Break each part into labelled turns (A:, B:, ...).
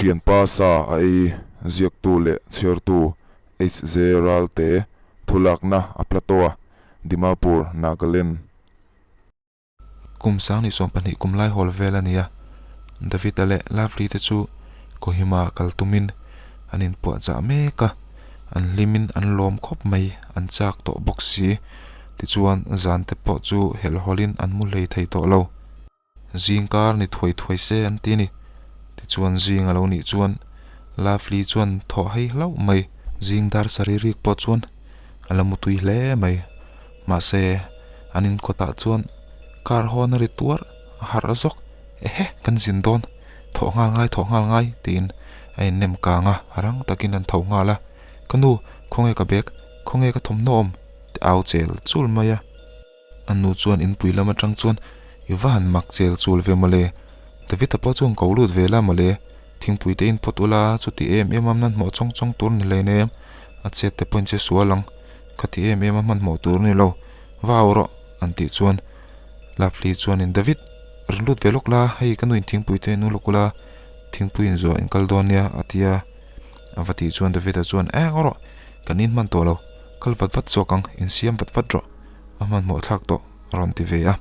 A: Thianpa sa a ei ziaktu leh chhiartu HJ Ralte thulakna a Plateau-a Dimapur, Nagaland.
B: Kum 2020 kum lai hawl vel a ni a, David-a leh Lovely te chu Kohima kal tumin an inpuahchah mek a, an hlimin an lawm khawp mai, an chak tawh bawk si. Tichuan zan te pawh chu helhhawlhin an mu hlei thei tawh lo. Zing kar ni thuai thuai se an ti a ni. Tichuan zing a lo nih chuan Lovely chuan thawh hei hlauh mai. Zing dar sarih rik pawh chuan a la mu tui hle mai. Mahse, an inkawtah chuan car hawn a ri tuar a harh zawk, Ehe, kan zin dawn, thawh nghal ngai, thawh nghal ngai, tiin a innem kang a, rang takin an tho nghal a. Ka nu, khawnge ka bag, khawnge ka thawmhnaw awm? ti au chel chul mai a. A nu chuan inpui lam atang chuan, I va han mak chel chul ve mawle, David-a pawh chuan ko lut ve la mawle, thingpui te in phawt ula, chuti em em a hmanhmawh chawng chawng tur ni hlei nem, a chet te pawhin che sual ang. Ka ti em em a hmanhmawh tur ni lo, va au rawh an tih chuan Lovely chuanin David rawn lut ve lawk la, hei ka nuin thingpui te nu lawk ula thingpui in zuah in kal dawn nia a ti a, a va tih chuan David-a chuan eng rawh kan in hman tawh lo, kal vat vat zawk ang, insiam vat vat rawh a hmanhmawh thlak tawh a rawn ti ve a.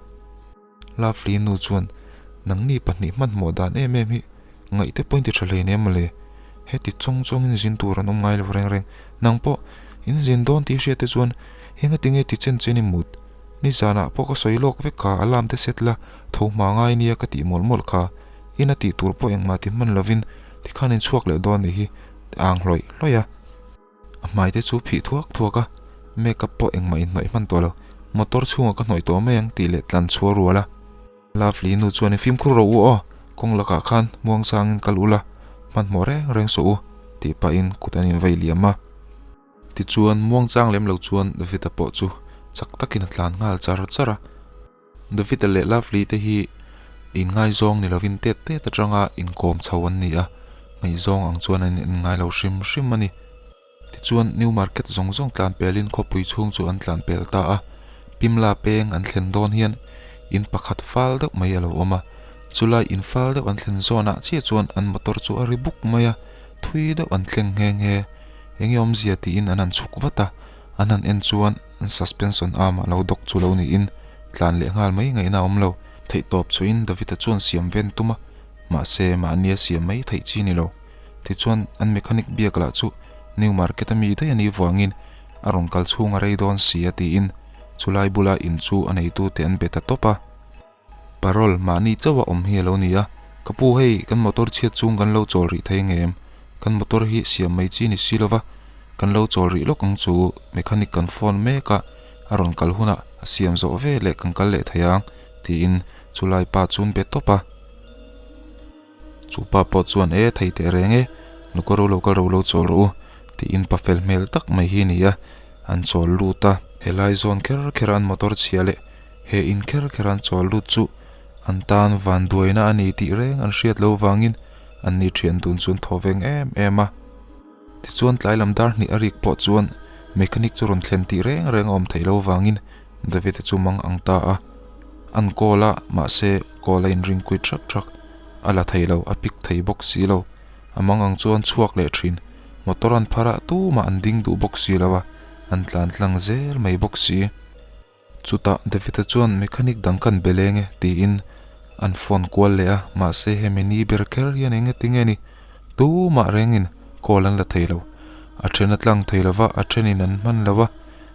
B: Lovely nu chuan, Nangni pahnih hmanhmawh dan em em hi ngaihte pawhin ti tha hlei nen mawle. Heti chawng chawngin zin tur an awm ngai lo reng reng. Nang pawh in zin dawn tih hriat te chuan engati nge ti chen chen i mut? Nizanah pawh ka sawi lawk vek kha alarm te set la tho hma ngai nia ka tih mawlh mawlh kha. Ina tih tur pawh engmah ti hman lovin tikhan in chhuak leh dawn nih hi ti ang hlawih hlawih a. A hmai te chu phih thuak thuak a, make up pawh engmah inhnawih hman tawh lo. Motor chhungah ka hnawih tawh mai ang tih leh tlan chhuah rual a. Lovely nu chuan i fimkhur rawh u aw, kawng lakah khan muang changin kal ula, hmanhmawh reng reng suh u tih pahin kut an invei liam a. Tichuan muang chang lem lo chuan David-a pawh chu chak takin a tlan nghal char char a. David-a leh Lovely te hi inngaizawng ni lovin tet tet atanga inkawm chho an ni a, ngaihzawng ang chuan an inngai lo hrim hrim a ni. Tichuan New Market zawng zawng tlan pelin khawpui chhung chu an tlan pel ta a, Pimla peng an thlen dawn hian in pakhat fal deuh mai a lo awm a, chulai in fal deuh an thlen zawnah chiah chuan an motor chu a ri buk mai a, thui deuh an thleng nghe nghe. Enge awmzia tiin an han chhuk vat a, an han en chuan suspension arm a lo dawk chu lo niin tlan leh nghal mai ngaihna a awm lo. Theihtawp chuin David-a chuan siam ven tum a, mahse mahnia siam mai theih chi ni lo. Tichuan an mechanic biak lah chu New Market a mi daih a nih vangin a rawn kal chhung a rei dawn si a tiin chulai bula in chu a neitute an be ta tawp a. Parole mahni chauh a awm hi a lo ni a, Ka pu hei kan motor chhiat chung kan lo chawl rih thei ngem? Kan motor hi siam mai chi ni si lova, kan lo chawl rih lawk ang chu mechanic kan phone mek a, a rawn kal hunah a siam zawh ve leh kan kal leh thei ang tiin chulai pa chu an be tawp a. Chu pa pawh chuan e thei teh reng e, nu ka ro lo kal ro lo chawl rawh u tiin pa fel hmel tak mai hi a ni a, an chawl lut a. Helai zawn kher kher a an motor chhia leh he in kher kher a an chawl lut chu an tan van duaina a ni tih reng an hriat loh vangin an ni thian dun chu an thaw veng em em a. Tichuan tlai lam dar hnih a rik pawh chuan mechanic chu rawn thlen tih reng reng a awm theih loh vangin David-a chu mang ang ta a. An call a, mahse call a inring kuit thak thak. A la thei lo, a pick thei bawk si lo. A mang ang chuan chhuak leh thin. Motor an phar a, tumah an ding duh bawk si lo a, an tlan tlang zel mai bawk si. Chutah David-a chuan mechanic dang kan be leng e tiin an phone kual leh a, mahse hemi ni ber kher hian eng nge tinge ni? Tumah rengin call an la thei lo. A then a tlang thei lova, a thenin an hman lo a,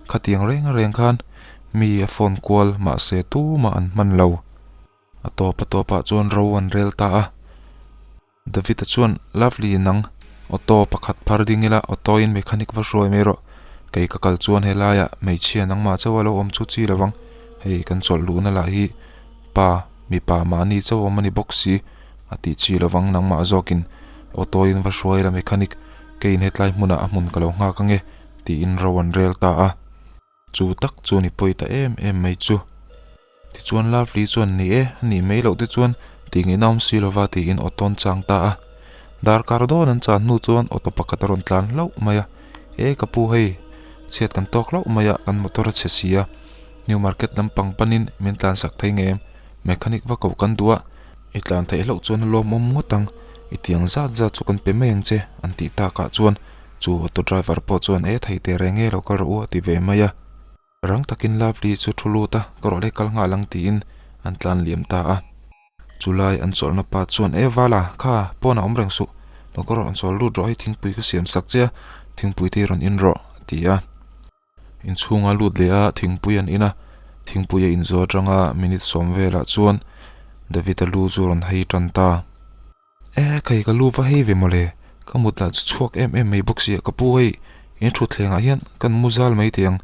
B: khatiang reng reng khan mi a phone kual mahse tumah an hman lo. A tawp a tawpah chuan ro an rel ta a. David-a chuan, Lovely, nang auto pakhat phar ding ila, auto in mechanic va hruai mai rawh. Kei ka kal chuan helaiah hmeichhia nangmah chauh a lo awm chu chi lo ang. Hei kan chawlh luhna lah hi pa, mipa mahni chauh awm a ni bawk si a tih chi lo vang. Nangmah zawkin auto in va hruai ila mechanic, keiin hetlai hmunah a hmun ka lo nghak ange tiin ro an rel ta a. Chu tak chu ni pawi ta em em mai chu. Tichuan Lovely chuan ni e, a nih mai loh te chuan tih ngaihna awm si lova tiin auto an chang ta a. Darkar dawn an chan hnu chuan auto pakhat a rawn tlan hlauh mai a, E ka pu hei, chhiat kan tawk hlauh mai a, kan motor a chhe si a, New Market lampang panin min tlan sak thei ngei em? Mechanic va koh kan duh a, i tlan theih hlauh chuan a lawmawm ngawt ang. I tiang zat zat chu kan pe mai ang che an tih takah chuan chu auto driver pawh chuan e thei teh reng e lo kal rawh u a ti ve mai a. Rang takin Lovely chu thu lut a, ka rawh leh kal nghal ang tiin an tlan liam ta a. Chulai an chawlhna pa chuan e Vala, kha pawnah awm reng suh, lo ka rawh an chawl lut rawh hei thingpui ka siam sak che a, thingpui te hi rawn in rawh a ti a. Inchhunga lut leh a thingpui an in a, thingpui a inzawh atanga minute sawm velah chuan David-a lu chu rawn hei tan ta. E, khai ka lu va hei ve mawle, ka mut lah chu chhuak em em mai bawk sia, ka pu hei in thutthleng ah hian kan mu zal mai thei ang,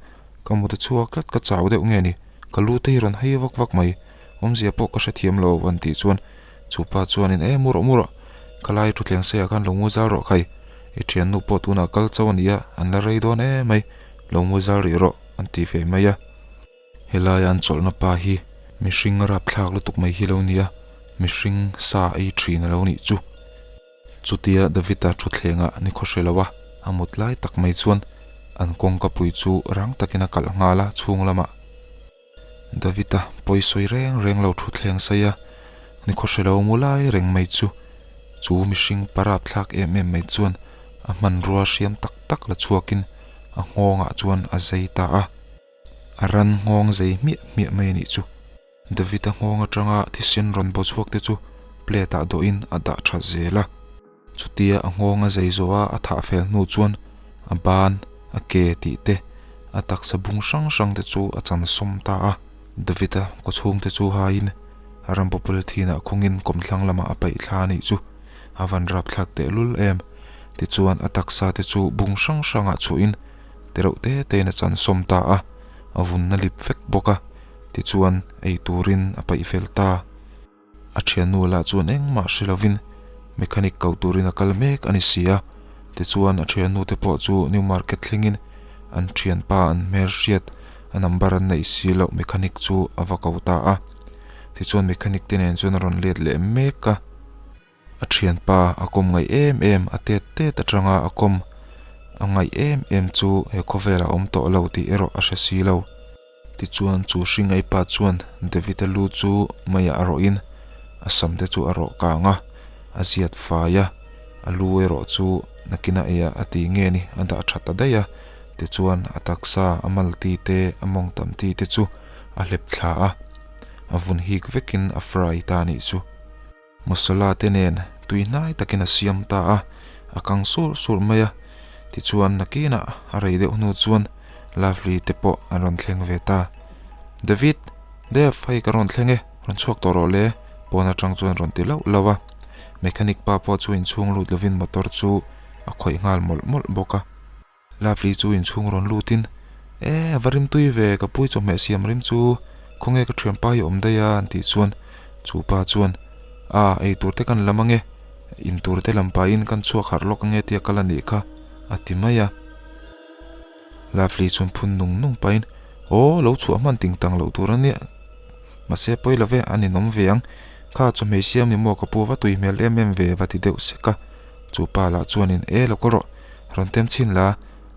B: ka mut a chhuak tlat ka chau deuh nge ni, ka lu te hi rawn hei vak vak mai, awmzia pawh ka hrethiam lo an tih chuan chu pa chuanin e mu rawh mu rawh, ka lai thutthleng sei ah khan lo mu zal rawh khai, i thiannu pawh tunah kal chauh a nia, an la rei dawn em mai, lo mu zal rih rawh an ti ve mai a. Helaia an chawlhna pa hi mihring rapthlak lutuk mai hi lo nia, mihring sa ei thin a lo nih chu. Chutia David-a thutthlengah ni khaw hre lo a, a mut lai tak mai chuan an kawngka pui chu rang takin a kalh nghal a chhung lamah. David-a pawisawi reng reng lo thutthleng sai a, ni khaw hre lo mu lai reng mai chu chu mihring pa rapthlak em em mai chuan a hmanrua hriam tak tak la chhuakin a nghawngah chuan a zai ta a. A ran nghawng zei hmiah hmiah mai a nih chu. David-a nghawng atanga thisen rawn baw chhuak te chu plate ah dawhin a dah tha zel a. Chutia a nghawng a zei zawh a a thah fel hnu chuan a ban, a ke tih te, a taksa bung hrang hrang te chu a chan sawm ta a. David-a kawchhung te chu haiin a ram polythene ah khawngin kawmthlang lamah a paih thla a nih chu. A van rapthlak tehlul em. Tichuan a taksa te chu bung hrang hrangah chhuahin te reuh te tein a chan sawm ta a, a vunna lip vek bawk a, tichuan ei turin a paih fel ta. A thiannu lah chuan engmah hre lovin mechanic ko turin a kal mek a ni si a, tichuan a thiannu te pawh chu New Market thlengin an thianpa an hmel hriat a number an neih si loh mechanic chu a va ko ta a, tichuan mechanic te nen chuan a rawn let leh mek a. A thianpa a kawm ngaih em em, a tet tet atanga a kawm a ngaih em em chu he khawvelah a awm tawh lo tih erawh a hre si lo. Tichuan chu hringai pa chuan David-a lu chu meiah a rawhin a sam te chu a rawh kang a, a ziat fai a, a lu erawh chu nakinah eiah a ti nge ni a dah tha ta daih a, tichuan a taksa a malti te a mawngtam ti te chu a hlep thla a, a vun hik vekin a fry ta a nih chu. Masala te nen tui hnai takin a siam ta a, a kang sur sur mai a. Tichuan nakinah a rei deuh hnu chuan Lovely te pawh an rawn thleng ve ta. David, Dev, hei ka rawn thleng e, rawn chhuak tawh rawh le, pawn atang chuan rawn ti lauh lauh a. Mechanic pa pawh chu inchhung lut lovin motor chu a khawih nghal mawlh mawlh bawk a. Lovely chu inchhung rawn lutin, E, a va rim tui ve, ka pui chawhmeh siam rim chu khawnge ka thianpa hi awm daih a an tih chuan chu pa chuan, A, ei tur te kan lam ange, in tur te lam pahin kan chhuak harh lawk ange tia kal a nih kha a ti mai a. Lovely chuan phun nung nung pahin, Aw, lo chhuah hman ting tang loh tur a nia, mahse pawi lo ve, a ninawm ve ang, kha chawhmeh siam ni maw ka pu va tui hmel em em ve va ti deuh sek a. Chu pa lah chuanin, E, lo kal rawh, rawn tem chhin la,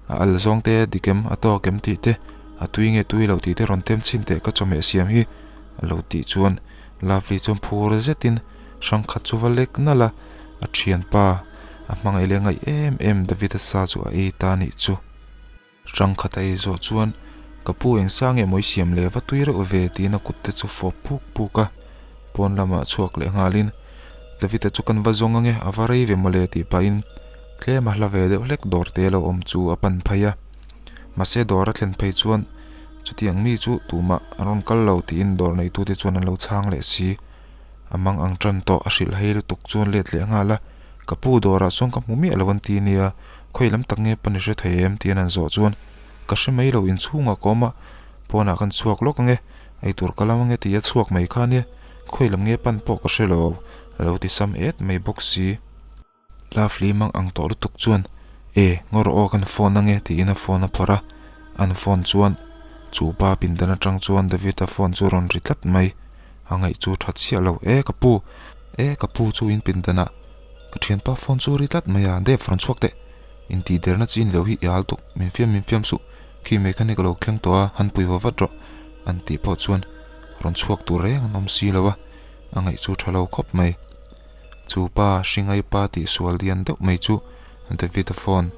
B: a al zawng te dik em, a tawk em tih te, a tui nge tui loh tih te rawn tem chhin teh ka chawhmeh siam hi a lo tih chuan Lovely chuan phur zetin hrang khat chu va lek nalh a, a thianpa a hmangaih leh ngaih em em David-a sa chu a ei ta nih chu. Hrang khat a ei zawh chuan ka pu eng sa nge maw i siam leh va tui reuh ve tiin a kut te chu fawp puk puk a, pawn lamah chhuak leh nghalin David-a chu kan va zawng ange a va rei ve mawle tih pahin tlem a hla ve deuh hlek dawr te lo awm chu a pan phei a, mahse dawr a thlen phei chuan chutiang mi chu tumah an rawn kal lo tiin dawr neitute chuan an lo chhang leh si. A mang ang tan tawh a hrilh hei lutuk chuan let leh nghal a, ka pu dawrah chuan ka hmu miah lo an ti nia, khawi lam tak nge pawn i hre thei em tiin an zawh chuan ka hre mai lo inchhungah ka awm a, pawnah kan chhuak lawk ange, eitur ka lam ange ti a chhuak mai kha nia, khawi lam nge pan pawh ka hre lo a lo ti sam et mai bawk si. Lovely mang ang tawh lutuk chuan, E, ngaw rawh aw kan phone ange tiin a phone a phawrh a, an phone chuan chu pa pindan atang chuan David-a phone chu rawn ri tlat mai, a ngaih chu tha chiah lo, E ka pu, e ka pu chu in pindanah ka thianpa phone chu ri tlat mai a, Dev rawn chhuak teh, intih derna chi ni lo hi i al tuk, min fiam min fiam suh, khi mechanic a lo thleng tawh a, han pui vaw vat rawh an tih pawh chuan rawn chhuak tur reng an awm si lo a, a ngaih chu tha lo khawp mai. Chu pa hringai pa tihsual lian deuh mai chu David-a phone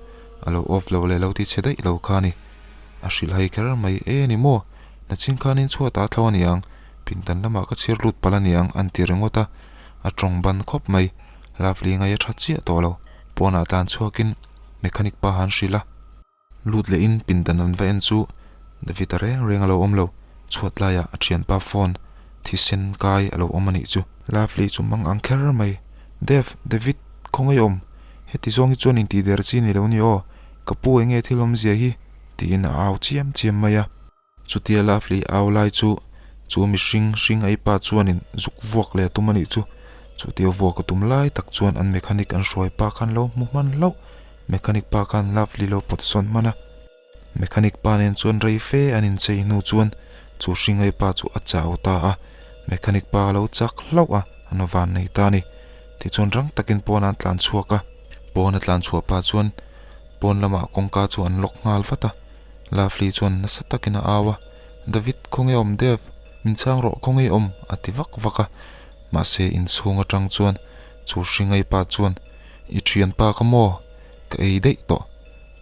B: a lo off lo leh lo ti chhe daih lo kha a ni. A hrilhhai kher mai e ni maw? Nachin khanin chhuat ah thlo a niang, pindan lamah ka chhir lut palh a niang an ti ringawt a, a tawng ban khawp mai. Lovely ngai a tha chiah tawh lo. Pawnah tlan chhuakin mechanic pa han hrilh a. Lut lehin pindan an va en chu David-a reng reng a lo awm lo, chhuat laiah a thianpa phone thisen kai a lo awm a nih chu. Lovely chu mang ang kher mai, Dev, David, khawngaih awm, heti zawng hi chuan intih der chi ni lo ni aw, ka pu enge thil awmzia hi? tiin a au chiam chiam mai a. Chutia Lovely au lai chu chu mihring hring ei pa chuanin zuk vuak leh a tum a nih chu. Chutia vuak a tum lai tak chuan an mechanic an hruai pa khan lo hmu hman hlauh. Mechanic pa khan Lovely lo pawt sawn hman a. Mechanic pa nen chuan rei fe an inchei hnu chuan chu hring ei pa chu a chau ta a. Mechanic pa a lo chak hlauh a, an van nei ta a ni. Tichuan rang takin pawn an tlan chhuak a. Pawn a tlan chhuah pa chuan pawn lamah kawngka chu an lock nghal vat a. Lovely chuan nasa takin a au a, David, khawnge awm Dev? Min chhang rawh, khawnge awm? a ti vak vak a. Mahse, inchhung atang chuan chu hringai pa chuan, I thianpa ka maw? Ka ei daih tawh.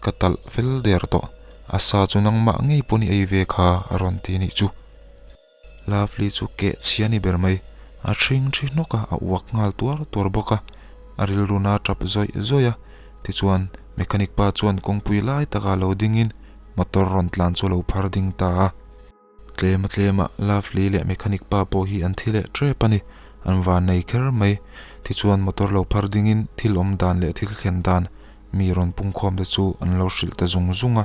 B: Ka talh fel der tawh. A sa chu nangmah ngei pawn i ei ve kha, a rawn ti nih chu. Lovely chu keh chhia ni ber mai. A thring thi hnawk a, a uak nghal tuar tuar bawk a. A rilru na tap zawih zawih a. Tichuan, mechanic pa chuan kawngpui lai takah lo dingin motor rawn tlan chu a lo phar ding ta a. Tlem a tlem ah Lovely leh mechanic pa pawh hi an thi leh tep a ni. An van nei kher mai. Tichuan, motor lo phar dingin thil awm dan leh thil thlen dan mi rawn pungkhawm te chu an lo hrilh ta zung zung a.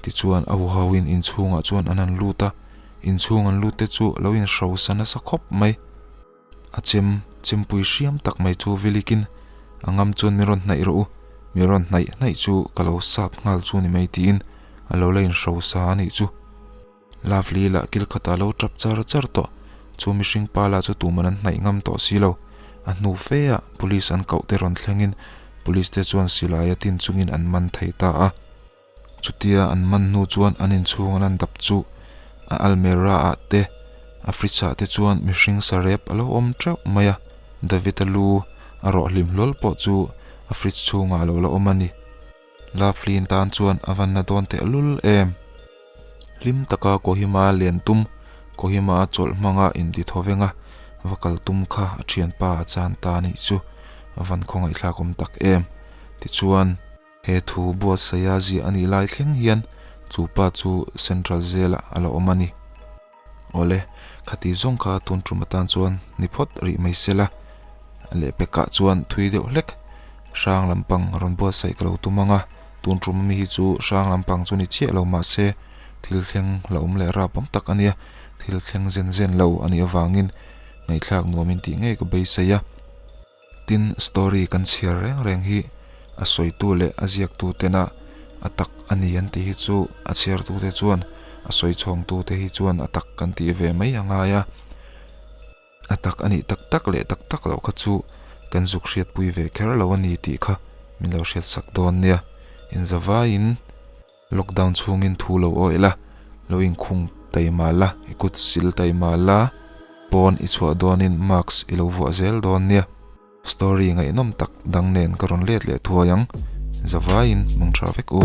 B: Tichuan a huhauin inchhungah chuan an han lut a, inchhung an lut te chu lo inhrosa nasa khawp mai. A chem, chempui hriam tak mai chu vilikin a ngam chuan min rawn hnaih rawh u, min rawn hnaih hnaih chu ka lo sat nghal chu ni mai tiin a lo la inhrosa a nih chu. Lovely lah kil khatah lo tap char char tawh, chu mihring pa lah chu tuman an hnaih ngam tawh si lo. A hnu fe ah police an koh te rawn thlengin police te chuan silai a tin chungin an man thei ta a. Chutia an man hnu chuan an inchhung an han dap chu a almera ah te a fridge ah te chuan mihring sarep a lo awm teuh mai a, David-a lu a rawh hlim hlawl pawh chu a fridge chhungah a lo la awm a ni. Lovely-in tan chuan a van na dawn tehlul em? Hlim taka Kohima len tum, Kohima a chawlh hmanga inti thaw veng a, va kal tum kha a thianpa a chan ta a nih chu a van khawngaihthlak awm tak em? Tichuan. He thu buatsaia ziah a nih lai thleng hian chu pa chu Central Jail-ah a la awm a ni. Awle, khati zawng kha tun tum atan chuan ni phawt rih mai se la. Lehpekah chuan thui deuh hlek hrang lampang rawn buatsaih ka lo tum ang a, tun tum ami hi chu hrang lampang chu ni chiah lo mah se thil thleng la awm leh rap awm tak a nia, thil thleng zen zen lo a nih avangin ngaihthlak nuamin tih ngei ka beisei a. Tin, story kan chhiar reng reng hi a sawitu leh a ziaktu tena a tak a ni an tih hi chu a chhiartute chuan a sawi chhawngtute hi chuan a tak kan tih ve mai a ngai a. A tak a nih tak tak leh tak tak loh kha chu kan zuk hriatpui ve kher lo a ni tih kha min lo hriatsak dawn nia. Inzavaiin. Lockdown chhungin thu lo awih la, lo inkhung taima la, i kut sil taima la, pawn i chhuah dawnin mask i lo vuah zel dawn nia. Story ngaihnawm tak dang nen ka rawn let leh thuai ang, zavaiin mangtha vek u.